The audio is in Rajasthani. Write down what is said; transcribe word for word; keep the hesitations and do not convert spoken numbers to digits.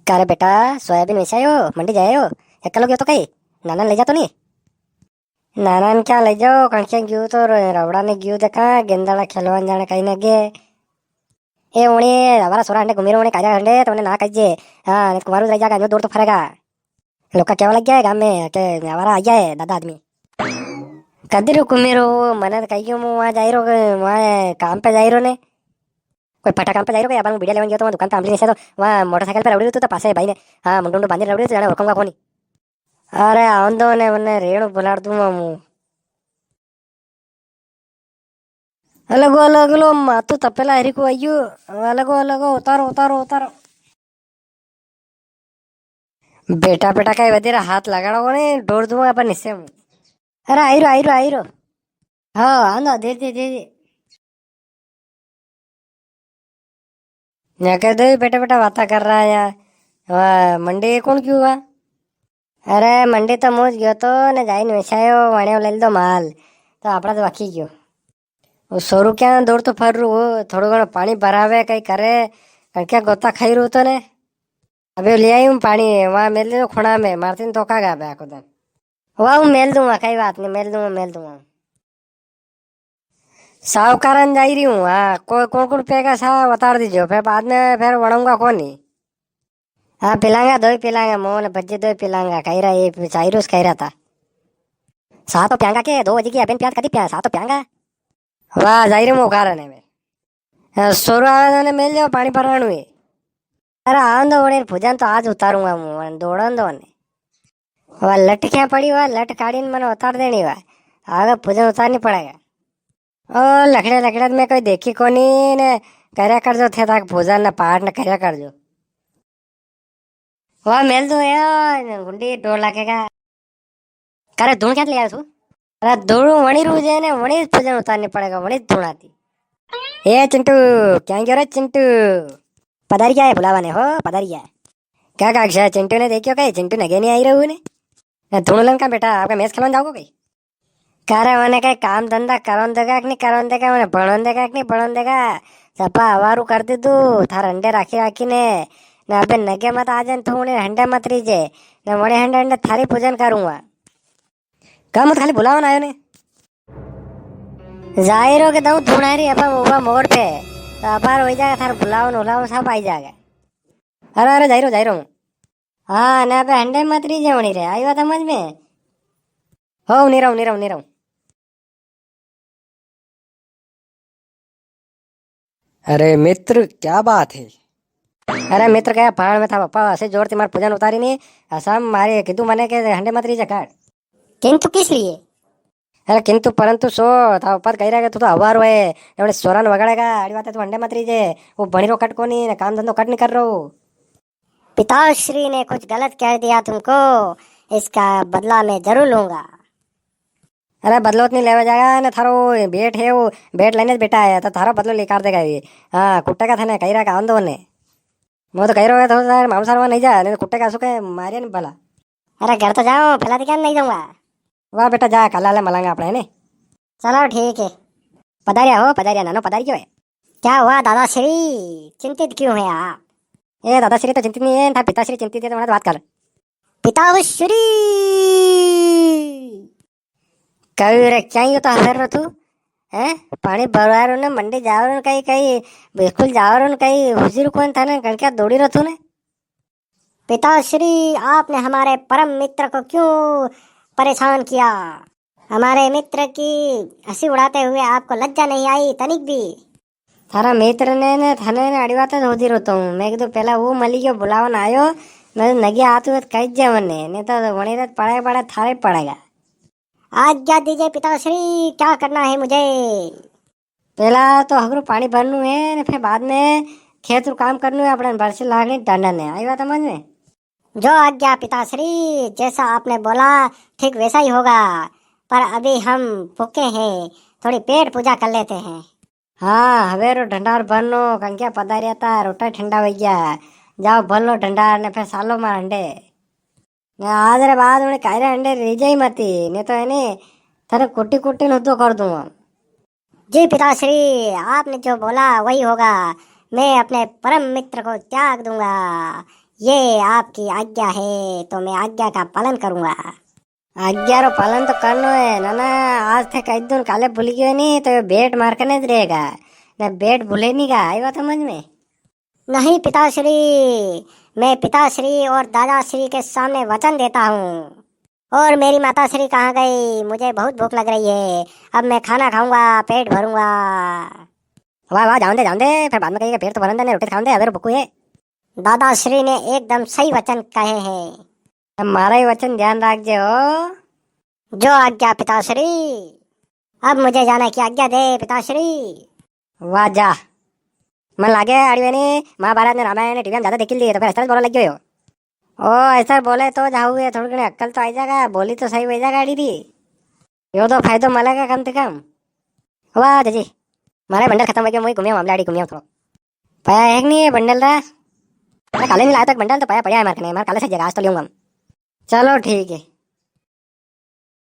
का रे बेटा, सोयाबीन वेचायो, मंडी जायो, एकलो गयो तो कई? नाना ने ले जा तो नी? नाना ने क्या ले जाओ, कणक्या गयो तो रो-, रवड़ा ने गयो देखा, गेंदाड़ा खेलवा ने जाने कई ने गे। ए उणी आवारा सोरा हंडे घूमी रो, उणी काजा हंडे, तो उणी ना कहिजे। हाँ, नी तो कुमारू रह जागा, जो दूर तो फरेगा। लोका केवा लग गया है गाम में के आवारा आ गया है दादा आदमी। कदी रो घूमी रो, मने तो कही क्यों, मूं वहां जाई रो, वहां काम पे जाई रो ने। कोई फटा काम पे जाई रो, कोई अपन बीड़िया लेवन गयो तो वहां दुकान पे आमली नी से तो वहां मोटरसाइकिल पे रवड़ी रो तो पासे भाई ने, हाँ, मुंडू मुंडू बांधी रवड़ी रो तो जाने हुकम का कोनी। अरे आवन दो ने, मने रेणु बुलाड़ दूंगा मूं। अलगो अलगो मातू तपेला हरी को आयु। अलगो अलगो उतारो, उतारो, उतारो। बेटा, बेटा, कई वधेरा हाथ लगाड़ो ने, डोर दूंगा अपन हिस्से में। अरे आई रो, आई रो, आई रो। हाँ, आंदो, धीरे, धीरे, धीरे। या कह दो, बेटा, बेटा, बाता कर रहा है यार। वाह, मंडी कौन क्यों हुआ? अरे, मंडी तो मूंज गयो तो, ने जाइन वेचायो, वणे ले दो माल, तो आपड़ा तो बाकी गयो। वो सोरू क्या दौड़ तो फर रू, वो थोड़ो घणो पानी भरावे, कई करे, कणक्या गोता खाई रू तो ने। अबे ले आई हूँ पानी, वहां मेल दे दो खुणा में, मारतीन तो का गा बे आको दन। वाह, हूँ मेल दूंगा, कई बात नी, मेल दूंगा, मेल दूंगा। साहूकारन जाई री हूँ, हाँ, को-, कौन कौन पेगा सा बताड़ दीजो, फिर बाद में फिर वणूंगा कोनी। हाँ, पिलांगा, दो ही पिलांगा, मोहन भज्जे दो ही पिलांगा, कही रहा, ये चाइरूस कही रहा था। सा तो प्यांगा के, दो बजी की अबेन प्याज कदी प्या, सा तो प्यांगा। वाह, जाई रे मूं कारण है मैं। हाँ, सोरो आवे तो ने मेल जाओ, पानी भराणु है। अरे, आन दो, उड़े भुजन तो आज उतारूंगा मूं, दौड़न दो ने। वाह, लट क्या पड़ी, वाह, लट काढ़ी ने मने उतार देनी, वाह। आगे भुजन उतारनी पड़ेगा। ओ लखड़े लखड़े, मैं कोई देखी कोनी ने, कर्या करजो थे ताक पूजा ने पाठ ने कर्या करजो। वाह, मेल दो यार, गुंडी डोर लागेगा। करे धूण क्या ले आयो तू? अरे धूण वणी रू जे ने, वणी पूजन उतारनी पड़ेगा, वणी धूण आती। ए चिंटू, क्या गयो रे चिंटू? पधारिया है बुलावा ने हो, पधारिया। क्या काक्षा, चिंटू ने देखियो कई, चिंटू नगे नी आई रहू ने। ए, धुणलन का बेटा, आपका मैच खेलवान जाओगे कई? कारे, वने कई काम धंधा करन देगा कि नी करन देगा, वने भणन देगा कि नी भणन देगा? सपा हवारू कर दीदू, थार अंडे राखी राखी ने। ने अबे नगे मत आ जाए, तू उन्हें हंडे मत रीजे। ने वने हंडे हंडे थारी पूजन करूंगा। का मत खाली बुलावन आयो ने। जाहिरो के दऊं धुणारी अपन उबा मोड़ पे। तो अपार हो जाएगा, थार बुलावन उलावन सब आई जाएगा। अरे, अरे, जाहिरो, जाहिरो हूँ। हाँ, ने अबे हंडे मत रीजे होनी रे, आई बात समझ में? हो, नी रहूं, नी रहूं, नी रहूं। अरे मित्र, क्या बात है? अरे मित्र, क्या भाण में था पप्पा, ऐसे जोर थी मार पूजन उतारी नी, असम मारे कीधु मने के हंडे मत रीजे काट। किंतु किस लिए? अरे किंतु परंतु सो, था पप्पा कही रहा कि तू तो हवारो है, एवढे सोरान वगाड़ेगा, आड़ी बात है तू हंडे मत रीजे, वो भणी रो कट कोनी, ने काम धंधो कट नी कर रो। पिताश्री ने कुछ गलत कह दिया तुमको, इसका बदला मैं जरूर लूंगा। अरे बदलो तो नी लेवा जागा ने, थारो बेट है वो, बेट लेने बेटा आया तो थारो बदलो लेकर देगा ये। हाँ, कुट्टेगा थाने, कही रहा का आंदो ने। मैं तो कही रहा था, मामसार वहां नी जा, नी तो कुट्टेगा, असो के मारिया नी भला। अरे घर तो जाओ, फैला क्या नी जाऊंगा। वाह बेटा, जा, काला ले मलांगा अपने, है नी? चलो ठीक है। पधारिया हो, पधारिया नानो, पधारियो है। क्या हुआ दादाश्री, चिंतित क्यों है आप? ए दादाश्री तो चिंतित नी है, था पिताश्री चिंतित है, तो उन्हें तो बात कर। पिताश्री, कई रे, क्या ही तो हसर रो तू? हैं? पानी भरवा रो ने, मंडी जावा रो ने, कई, कई स्कूल जावा रो ने, कई हुजूर कोन था ने, कणक्या दौड़ी रो तू ने? पिताश्री, आपने हमारे परम मित्र को क्यों परेशान किया? हमारे मित्र की हंसी उड़ाते हुए आपको लज्जा नहीं आई तनिक भी? थारा मित्र ने, ने थाने ने अड़ी बात होती रहता हूँ। मैं तो पहला वो मली गयो, बुलावन आयो, मैं तो नगे आत हुए तो कह जे मने, नी तो वणी रात पड़े पड़े थारे पड़ेगा। आज्ञा दीजिए पिताश्री, क्या करना है मुझे? पहला तो हगरू पानी भरनू है, ने फिर बाद में खेत रू काम करनू है, अपने बरसी लागनी डांडा ने। आई बात समझ में? जो आज्ञा पिताश्री, जैसा आपने बोला ठीक वैसा ही होगा, पर अभी हम भूखे हैं, थोड़ी पेट पूजा कर लेते हैं। हाँ, हवेरो ढंडार भरनो, कणक्या पधारिया था, रोटा ठंडा हो गया। जाओ भर लो ढंडार ने फिर सालो मार हंडे। ने आज रे बाद उन्हें कायरे हंडे रह जाई मती, नी तो है नी, थारे कुटी कुटी नुद्दो कर दूंगा। जी पिताश्री, आपने जो बोला वही होगा। मैं अपने परम मित्र को त्याग दूंगा। ये आपकी आज्ञा है, तो मैं आज्ञा का पालन करूंगा। आज्ञा रो पालन तो करनो है ना, ना, आज थे कह दूं, काले भूल गयो नी, तो ये बेट मार कने ज रहेगा, ना बेट भूले नी गा, आई बात समझ में? नहीं पिताश्री, मैं पिताश्री और दादाश्री के सामने वचन देता हूँ। और मेरी माताश्री कहाँ गई? मुझे बहुत भूख लग रही है, अब मैं खाना खाऊंगा, पेट भरूंगा। वाह, वाह, जान दे, जान दे, फिर बाद में कहिएगा, पेट तो भरन दे, ने रोटी तो खान दे, अबे भूखू है। दादाश्री ने एकदम सही वचन कहे हैं। अब मारा ही वचन ध्यान राख जे हो। जो आज्ञा पिताश्री। अब मुझे जाने की आज्ञा दे पिताश्री। वाह जा। मन लागे आड़ी वेनी, महाभारत ने रामायण ने टीवी में ज्यादा देखी ली, तो फिर ऐसा बोलने लग गयो। ओ, ऐसा बोले तो जाऊ है, थोड़ी घणी अक्कल तो आई जागा, बोली तो सही हो जागा आड़ी री। यो तो फायदो मलेगा कम से कम। वाह जी, मारे बंडल खत्म हो गया, मुई घूमिया मामला आड़ी घूमिया थोड़ो। पाया है कि नहीं ये बंडल रा? मैं काले नहीं लाया तक बंडल तो पाया पड़ा है मार कने, मार काले से जगह आज तो लेऊंगा हम। चलो ठीक है।